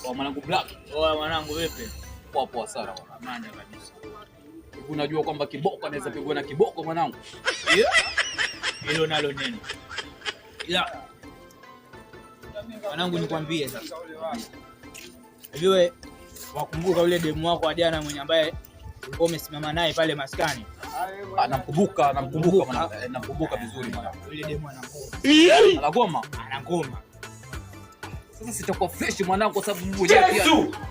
Wa mwanangu Black. Oa mwanangu vipi? Poa poa sana bwana. Amani kabisa. Hivi unajua kwamba kiboko anaweza pigwa na kiboko mwanangu? Hilo nalo neno. Ila mwanangu nikwambie sasa. Hivi wewe wakumbuka yule demu wako wa jana mwenye ambaye ulikuwa umesimama naye pale maskani? Ah, namkumbuka, namkumbuka mwanangu. Eh, namkumbuka vizuri mwanangu. Yule demu ana ngoma. Anagoma. Ana ngoma. Sasa sitakuwa fresh mwanangu kwa sababu mimi mwenyewe pia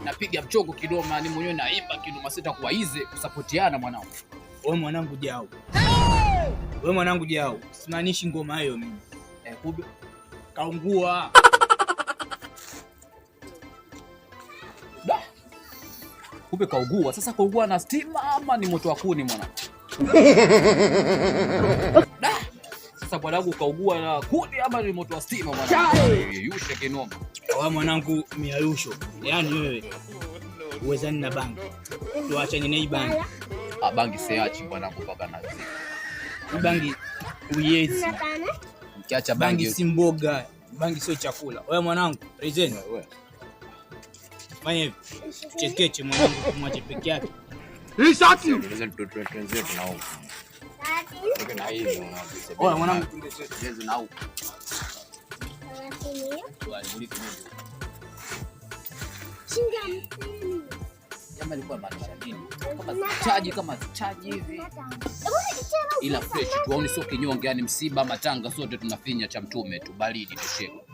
napiga mchongo kidoma, ni mwenyewe naimba kidoma, sitakuwa easy kusapotiana mwanangu. Wewe mwanangu jao. Wewe mwanangu jao. Simaanishi ngoma hiyo mimi. Eh, kumbe Kaungua. Da. Kumbe kaugua. Sasa kaugua na stima ama ni moto wa kuni mwanangu? Da. Sasa mwanangu kaugua na kuni ama ni moto wa stima mwanangu? Yushe kinoma. Wewe mwanangu miayusho. Yaani wewe uwezani na bangi. Tuachane na hii bangi. Ah, bangi siachi mwanangu mpaka na Hii bangi uiwezi. Mkiacha Bangi bangi si mboga, bangi sio chakula. Wewe mwanangu, Rezen, wewe. fanya hivi. Chekeche mwanangu, tumwache peke yake. Oya mwanangu, Kama chaji kama chaji hivi ila fresh tu, auni sio kinyonge, yani msiba matanga sote tunafinya cha mtume tu, baridi tusheko.